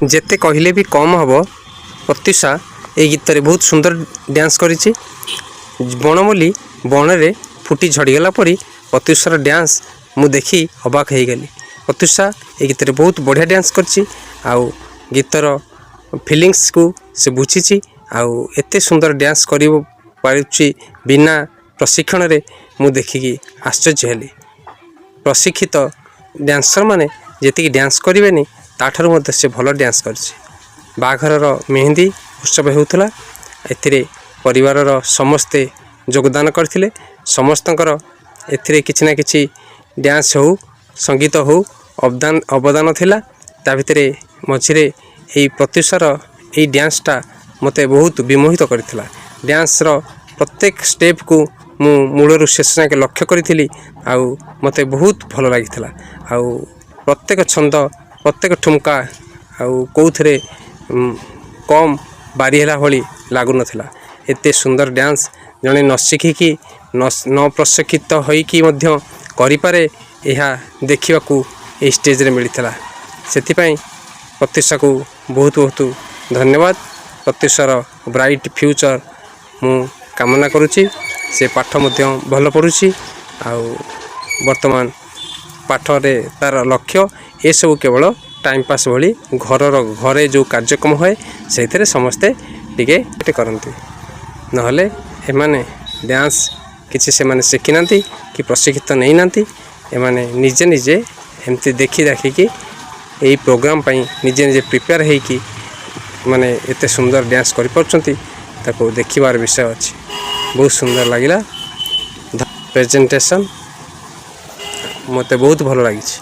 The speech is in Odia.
ଯେତେ କହିଲେ ବି କମ୍ ହେବ। ପ୍ରତ୍ୟୁଷା ଏଇ ଗୀତରେ ବହୁତ ସୁନ୍ଦର ଡ୍ୟାନ୍ସ କରିଛି। ବଣମଲ୍ଲୀ ବଣରେ ଫୁଟି ଝଡ଼ିଗଲା ପରି ପ୍ରତ୍ୟୁଷାର ଡ୍ୟାନ୍ସ ମୁଁ ଦେଖି ଅବାକ ହେଇଗଲି। ପ୍ରତ୍ୟୁଷା ଏ ଗୀତରେ ବହୁତ ବଢ଼ିଆ ଡ୍ୟାନ୍ସ କରିଛି ଆଉ ଗୀତର ଫିଲିଙ୍ଗସକୁ ସେ ବୁଝିଛି ଆଉ ଏତେ ସୁନ୍ଦର ଡ୍ୟାନ୍ସ କରିପାରୁଛି ବିନା ପ୍ରଶିକ୍ଷଣରେ, ମୁଁ ଦେଖିକି ଆଶ୍ଚର୍ଯ୍ୟ ହେଲି। ପ୍ରଶିକ୍ଷିତ ଡ୍ୟାନ୍ସରମାନେ ଯେତିକି ଡ୍ୟାନ୍ସ କରିବେନି, ତା'ଠାରୁ ମଧ୍ୟ ସେ ଭଲ ଡ୍ୟାନ୍ସ କରିଛି। ବାହାଘରର ମେହେନ୍ଦି ଉତ୍ସବ ହେଉଥିଲା। ଏଥିରେ ପରିବାରର ସମସ୍ତେ ଯୋଗଦାନ କରିଥିଲେ। ସମସ୍ତଙ୍କର ଏଥିରେ କିଛି ନା କିଛି ଡ୍ୟାନ୍ସ ହେଉ, ସଙ୍ଗୀତ ହେଉ, ଅବଦାନ ଥିଲା। ତା ଭିତରେ ମଝିରେ ଏଇ ପ୍ରତ୍ୟୁଷାର ଏଇ ଡ୍ୟାନ୍ସଟା ମୋତେ ବହୁତ ବିମୋହିତ କରିଥିଲା। ଡ୍ୟାନ୍ସର ପ୍ରତ୍ୟେକ ଷ୍ଟେପକୁ ମୁଁ ମୂଳରୁ ଶେଷ ଯାଏଁ ଲକ୍ଷ୍ୟ କରିଥିଲି ଆଉ ମୋତେ ବହୁତ ଭଲ ଲାଗିଥିଲା। ଆଉ ପ୍ରତ୍ୟେକ ଛନ୍ଦ, ପ୍ରତ୍ୟେକ ଠୁମକା ଆଉ କେଉଁଥିରେ କମ୍ ବାରି ହେଲା ଭଳି ଲାଗୁନଥିଲା। ଏତେ ସୁନ୍ଦର ଡ୍ୟାନ୍ସ ଜଣେ ନ ଶିଖିକି, ନ ପ୍ରଶିକ୍ଷିତ ହୋଇକି ମଧ୍ୟ କରିପାରେ, ଏହା ଦେଖିବାକୁ ଏହି ଷ୍ଟେଜରେ ମିଳିଥିଲା। ସେଥିପାଇଁ ପ୍ରତ୍ୟୁଷାକୁ ବହୁତ ବହୁତ ଧନ୍ୟବାଦ। ପ୍ରତ୍ୟୁଷାର ବ୍ରାଇଟ୍ ଫ୍ୟୁଚର୍ ମୁଁ କାମନା କରୁଛି। ସେ ପାଠ ମଧ୍ୟ ଭଲ ପଢ଼ୁଛି ଆଉ ବର୍ତ୍ତମାନ ପାଠରେ ତା'ର ଲକ୍ଷ୍ୟ। ଏସବୁ କେବଳ ଟାଇମ୍ ପାସ୍ ଭଳି ଘରର ଘରେ ଯେଉଁ କାର୍ଯ୍ୟକ୍ରମ ହୁଏ, ସେଇଥିରେ ସମସ୍ତେ ଟିକେ କରନ୍ତି। ନହେଲେ ଏମାନେ ଡ୍ୟାନ୍ସ କିଛି ସେମାନେ ଶିଖିନାହାନ୍ତି କି ପ୍ରଶିକ୍ଷିତ ନେଇନାହାନ୍ତି। ଏମାନେ ନିଜେ ନିଜେ ଏମିତି ଦେଖି ଦେଖିକି ଏଇ ପ୍ରୋଗ୍ରାମ୍ ପାଇଁ ନିଜେ ନିଜେ ପ୍ରିପେୟାର ହେଇକି ମାନେ ଏତେ ସୁନ୍ଦର ଡ୍ୟାନ୍ସ କରିପାରୁଛନ୍ତି, ତାକୁ ଦେଖିବାର ବିଷୟ ଅଛି। ବହୁତ ସୁନ୍ଦର ଲାଗିଲା ପ୍ରେଜେଣ୍ଟେସନ୍, ମୋତେ ବହୁତ ଭଲ ଲାଗିଛି।